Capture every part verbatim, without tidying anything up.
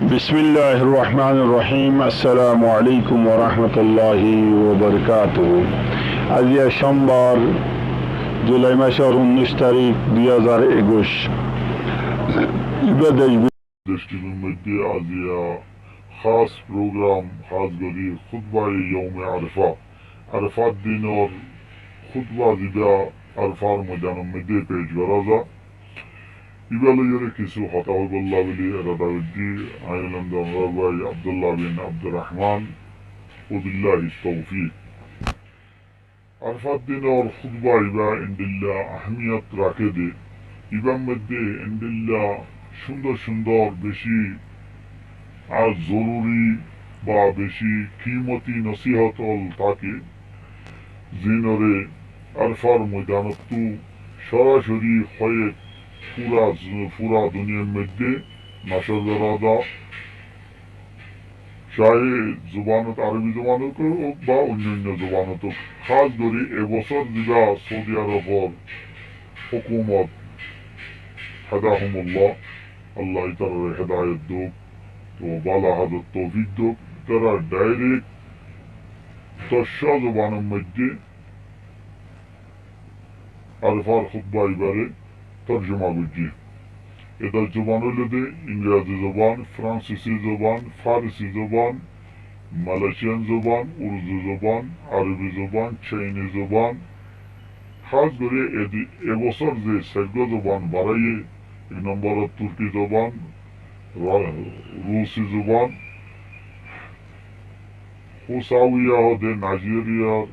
Bismilláhir rohmánir rohím. Assalamu aléikum warahmatulláhi wabarakátuhu. Aijja cómbar, julai macór unnúic tarík, dui házar ekuic. Ibá dec Dec tibir moiddé aijja hás program, hás gorí hútbaye yaume Arfa. Arfar dinor hútba zibá Arfar moidanor moiddé pec gorá za. Ibá loiyóre kissú hotá hoibolla buli erada goijjí. Añí óilam de onorar bái Abdullah bin Abdur Rahman. Wabillahit toufik. Arfar dinor hútba ibá endilla ahámiyot raké de, ibár moiddé endilla cúndor cúndor beci ar zoruri ba beci kimoti nosihot ól táke, zinoré Arfar moidanottú sorasori hoiyé fura, fura duniyar moiddé nocór gorá za. Cahe zubanot, Arobi zubanot ók ba oinno oinno zubanot ók. Hás gorí e bosór zibá Saudi Arobor hókumot, hadahumullah, Allah itarare hedayot douk, to bála házor toufik douk, itará dairek doccwá zubanor moiddé Arfar hútba ibáre torjuma goijjé. Edar zuban óilde Ingrazi zuban, Fransisi zuban, Farisi zuban, Malaysian zuban, Urdu zuban, Arobi zuban, Caini zuban. Hás gorí edi, e bosór ze sairgwá zuban baraiyé, ek nombor Turki zuban, Ra-, Rusi zuban, Husawiya hóde Naijiriyar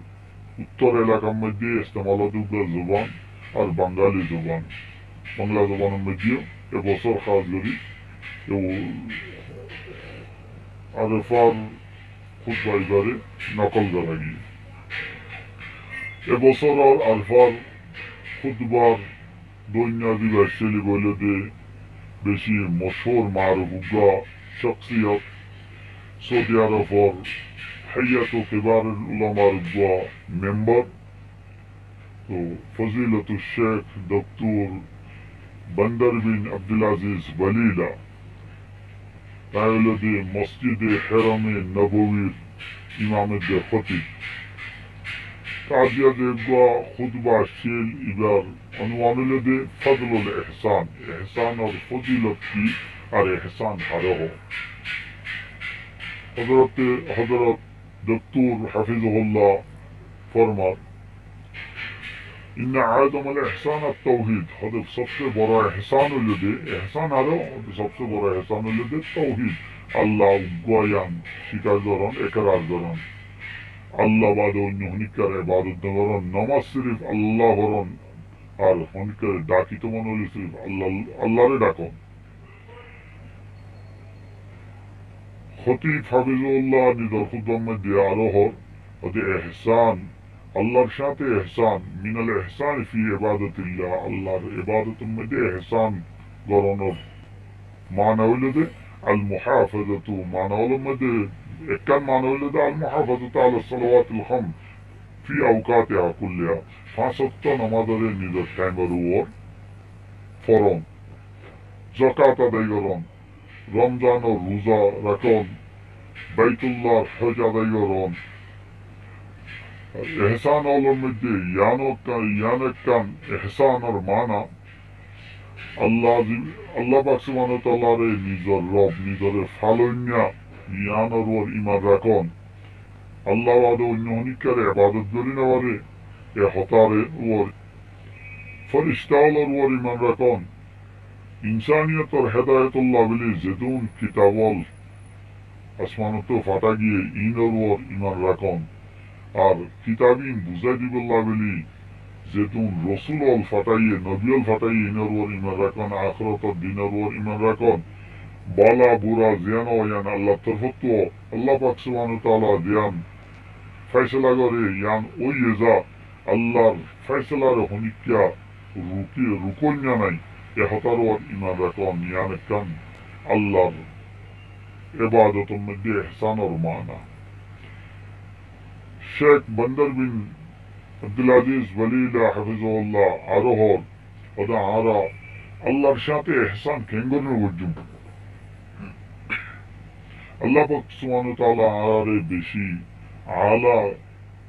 uttor elakar moiddé estemal ódde zuban ar Bangali zuban. Bangla zubanor moiddéo e bosór hás gorí e Arfar hútba ibáre nokol gorá giyé. E bosóror Arfar hútbar Dóinna zibá accíl ibá óilde beci mochúr maruf uggwá coksiyot, Saudi Arobor Hayyatu Kibarul Ulamar uggwá membar, to Fozilatu Cekh Doktor Bandar bin Abdul Aziz Balila. Tañí óilde Mosjide Herome Nobowir imam edde hótib. Tañár diya ze eggwá hútba accíl, ibár onwan óilde Fadlul Ehsán, ehsánor fozilot ki ar ehsán haré hoó. Hozorote, Hozorot Doktor Hafizahullah formar, إن أعظم الإحسان التوحيد. Hóde sobse boro ehsán óilde, ehsán haré hoó, sobse boro ehsán óilde touhid. Allah uggwá yián sikar goron, ekrar goron. Allah bade oinno honíkkar ebadot no goron, nomaz sirif Allah foron, ar honíkkare dhakito mone óile sirif Allah, Allahre dhakon. Hótib Hafizahullah nizor hútbar moiddé aró hoór, hóde ehsán, Allar sáñte ehsán, من الإحسان في عبادة الله, Allar ebadotor moiddé ehsán goronor maana óilde المحافظة, maana ólor moiddé ekkán maana óilde المحافظة على الصلوات الخمس في أوقاتها كلها, fañs ottó nomazoré nizor thaimor uore foron, zakat adai goron, Romzanor ruza rakón, Baitullar hoj adai gorón. Ehsán ólor moiddé yián ekkán, yián ekkán ehsánor maana. Allah, Allah pak subhanahu wa taalare nizor Rob, nizore faloinna yiánor uore iman rakón. Allah bade oinno honíkkare ebadot gorí no fare, e hotár uore. Fírista ólor uore iman rakón. Insaniyotor hedayotolla buli zedún kitab ól asmanottú fatá giyé, iínor uore iman rakón. Ar kitab iín buzái dibolla buli zedún rosul ól fatá giyé, nobi ól fatá giyé, iínor uore iman rakón, ahérator dinor uore iman rakón. Bála bura ziyán ó, yián Allar torfóttu ó, Allah pak subhanahu wa taala ziyán fáisala goré, yián óiye za, Allar fáisalaré honíkka ruki, rukóinna nái, e hotár uore iman rakón, yián ekkán Allar ebadotor moiddé ehsánor maana. Cekh Bandar bin Abdul Aziz Balila hafizahullah aró hoór, hóde añára Allar sáñte ehsán keéngorí no goijjúm? Allah pak subhanahu wa taala añáráre beci ala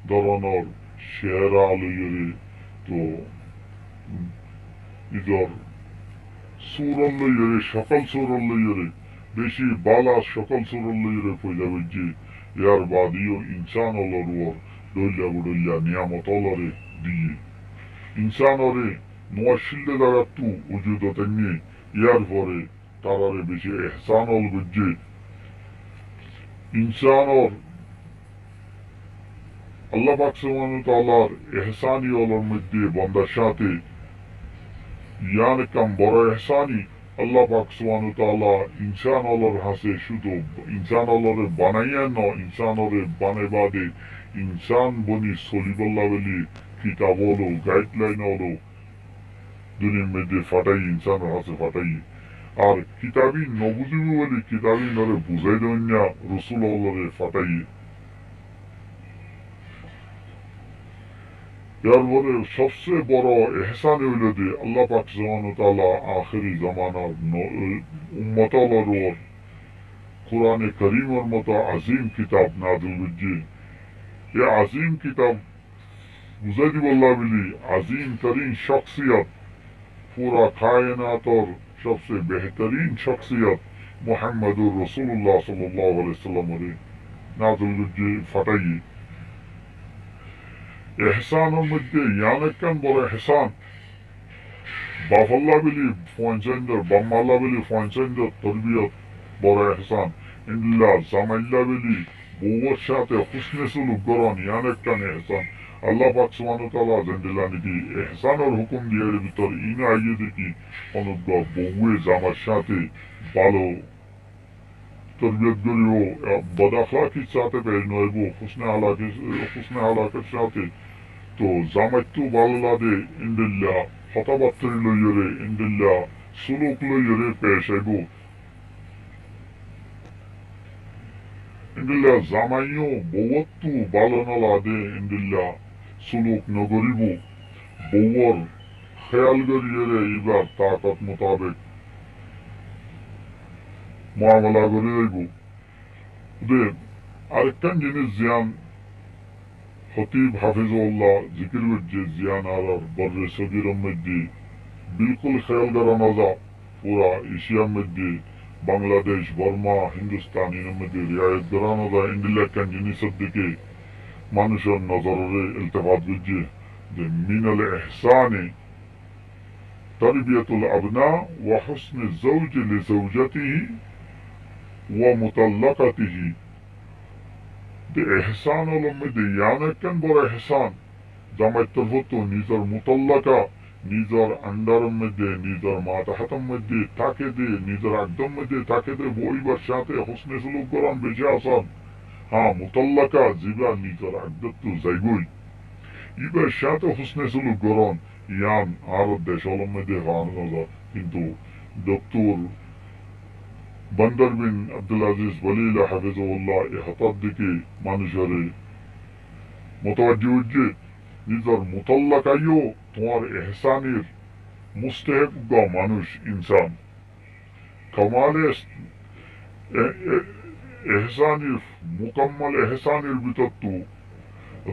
dóronor cehera loiyóre, to, nizor surot loiyóre, cokol surot loiyóre, beci bála cokol surot loiyóre foida goijjé. Yar bade yó insan ólor uore dhoilla bodhoilla niyamot ólore diyé. Insan ore no accíl de zagattu wujudot ainné, yar fore tarare beci ehsan ól goijjé. Insan or Allah pak subhanahu wa taalar ehsani ólor moidde bondar sáñte yián ekkán boro ehsani. Allah pak subhanahu wa taala insan ólor hañsé cúdu insan ólore banaiyé no, insan ore banai bade insan boni solibolla buli kitab ólor guideline ólor duniyar moidde fáthaiye, insan or hañsé fáthaiye. Ar kitabi no buzibo buli kitabi ore buzai dóinna rosul ólore fáthaiye. Yar fore sobse boro ehsan óilo de Allah pak subhanahu wa taala ahéri zomanar no-, ummot ólor uore Kurane Karim or moto azim kitab nazil goijjé. E azim kitab buzai dibolla buli azim tarin shoksiyot, fura kainator sobse behtarin shoksiyot Muhammadur Rosulullah sallallahu alaihi wasallam ore nazil goijjé, fáthaiye. Ehsan or moidde yián ekkán boro ehsan. Bafolla buli fuain sáindor, bafmalla buli fuain sáindor torbiyot boro ehsan. Endilla zamailla buli bouwor sáñte husne suluk goron, yián ekkán ehsan. Allah pak subhanahu wa taala zendilla niki ehsan or hukum diyé, er bútore iín aiyé de ki, honó uggwá bouwe zamar sáñte bála torbiyot goribo, e, bad akhlakir sáñte pec no aibo, husne ahlakir, husne ahlakir sáñte. To zamaittu bála lade, endilla hotábattári loiyóre, endilla suluk loiyóre pec aibo. Endilla zamaiyó bouwottu bála no lade, endilla suluk no goribo. Bouwor héyal goriyóre ibar takot mutabek muamala gori zaibo. De arekkán jinis ziyán Hotib Hafizullah zikir goijjé, ziyán añárar borre sogir or moidde bilkul héyal gora no za, fura Eciyar moidde Bangladec, Borma, Hindustan inor moidde riayot gora no za, endilla ekkán jinisor dike manúcor nozorore iltefat goijjé de minal ehsani tarbiyatul abna wa husni zauji li zaujatihi wa mutallakatihi. De ehsan ólor moidde yián ekkán boro ehsan. Zamair torfóttu nizor mutallaka, nizor andar or moidde, nizor matahat or moidde táke de, nizor akdor moidde táke de bouibar sáñte husne suluk goron beci ehsan. Há, mutallaka ziba nizor akdottu zaigói, ibar sáñte husne suluk goron. Yián añárar dec ólor moidde fana no za, kintu doktor Bandar bin Abdul Aziz Balila Hafizahullah e hotár dike manúcore mutawajji goijjé, nizor mutallaka yó tuáñr ehsanir mustahek uggwá manúc insan. Kamale es-, e-, e-, ehsanir, mukammal ehsanir bútottu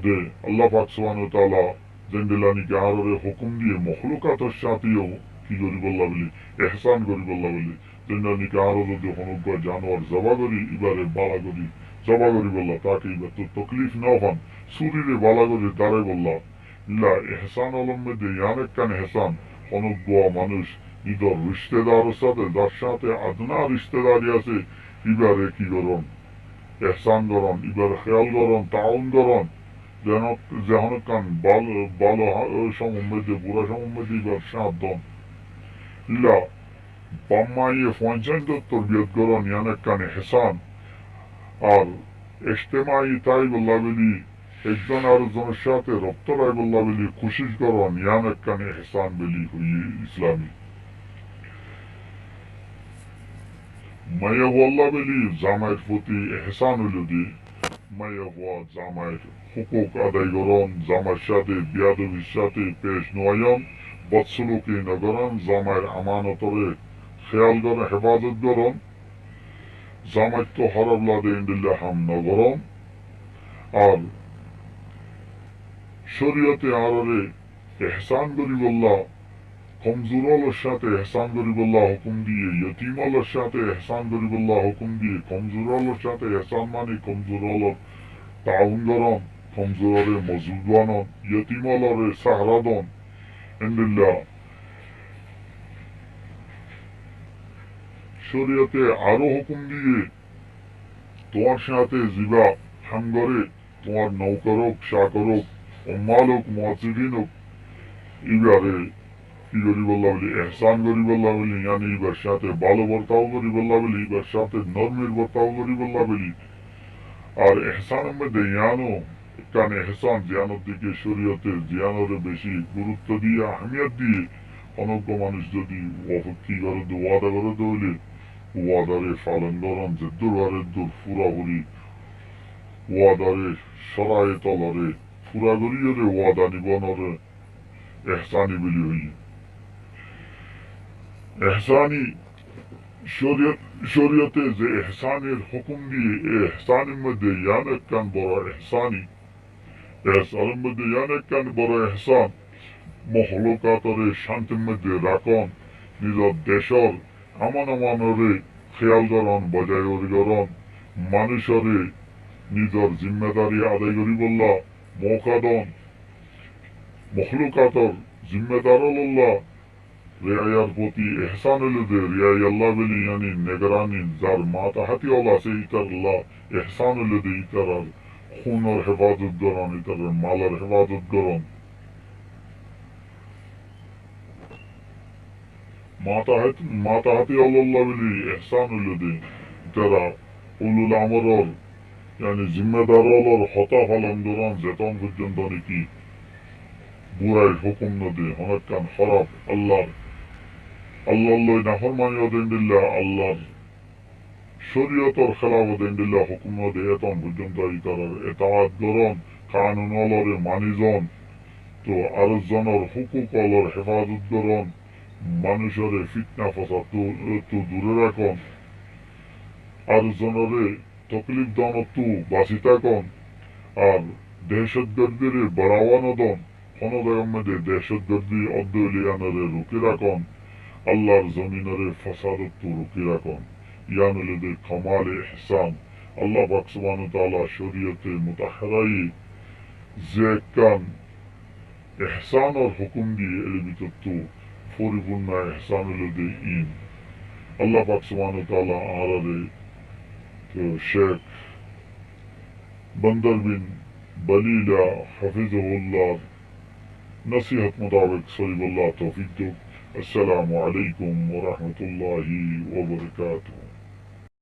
de Allah pak subhanahu wa taala zendilla niki añárare hukum diyé mohlukator sáñte yó ki goribolla buli, ehsan goribolla buli. Zendilla niki añára zodi honó uggwá januar zoba gori, ibare bála gori zoba goribolla, táke ibattu toklif no fan, surire bála gori daraibolla. Illa ehsan ólor moidde yián ekkán ehsan, honó uggwá manúc nizor rishtedar or sáñte, zar sáñte adna rishtedari asé, ibare ki goron? Ehsan goron, ibar héyal goron, taawun goron. Zehón-, zehón ekkán bal-, bála ha-, somor moidde, bura somor moidde ibar sáñt don. Illa bafmaye fuain sáindor torbiyot goron, yián ekkán ehsan. Ar ijtimai táibolla buli ekzon arekzonor sáñte robto raibolla buli kucíc goron, yián ekkán ehsan buli hoiyé Islami. Maiyafualla buli zamair foti ehsan óilo de, maiyafua zamair hukuk adai goron, zamair sáñte biadobir sáñte pec no aiyon, bodsuluki no goron, zamair amanotore héyal goron, hefazot goron. zamaittú hóraf lage endilla ham no gorón. Ar córiyote añáráre ehsán goríbolla, komzur ólor sáñte ehsán goríbolla hókum diyé, yotim ólor sáñte ehsán goríbolla hókum diyé. Komzur ólor sáñte ehsán mani komzur ólor taawun gorón, komzur ólore mozbut banon, yotim ólore sahara don. Endilla córiyote aró hókum diyé, tuáñr sáñte zibá ham goré, tuáñr noukor ók, cakor ók, ummal ók, muwazzifin ók, ibáre ki goríbolla buli, ehsán goríbolla buli, yáni ibár sáñte bála bortau goríbolla buli, ibár sáñte normir bortau goríbolla buli. Ar ehsánor modde yíano ekkán ehsán, ziyánor dike córiyote ziyánore beci gurutto diyé, ahámiyot diyé. Honó uggwá manúic zodi wafakki goré de, wada goré de óile, wadare falon gorón, zeddúr fare eddúr furafuri wadare córaye tolore fura goríyore wada nibonore ehsáni buli hoiyé. Ehsáni córiyot-, córiyote ze ehsánor hókum diyé, e ehsánor modde yíano ekkán boro ehsáni. Ehsánor modde yíano ekkán boro ehsán, mohlukatore cántir modde rakón, nizor decór amon amanore héyal gorón, bojai gorón, manúicore nizor zimmadari adai goríbolla mouka don, mohlukator zimmadar ólolla riayar foti ehsán óilde riayalla buli, yáni negarani, zar matahati ól asé ítaralla ehsán óilde ítarar kúnor hefazot gorón, ítarar malor hefazot gorón. Matahat-, matahati ólolla buli ehsán óilde ítara ulul amror, yáni zimmadar ólor hotá falon gorón, zetón foijjonto niki burair hókum no de, honó ekkán hóraf Allar, Allar loi naformani óde endilla, Allar córiyotor hélaf óde endilla hókum no de, etón foijjonto ítarar etaat gorón, kanun ólore mani zon, to ar zonor hukuk ólor hefazot gorón, manúicore fitna fosadottú dure rakón, ar zonore toklif donottú basi tákon, ar dehcotgardire barawa no don, honó zagar modde dehcotgardi ódde óile yíanore ruki rakón, Allar zominore fosadottú ruki rakón. Yían óilde kamale ehsán. Allah pak subhanahu wa taala córiyote mutahharaye ze ekkán ehsánor hókum diyé, ér bútottu foripurno ehsán óilde ín. Allah pak subhanahu wa taala añáráre, to, Sheikh Bandar bin Balila hafizahullar nosihot mutabek solibolla toufik douk. Assalamu alaikum wa rahmatullahi wa barakatuhu.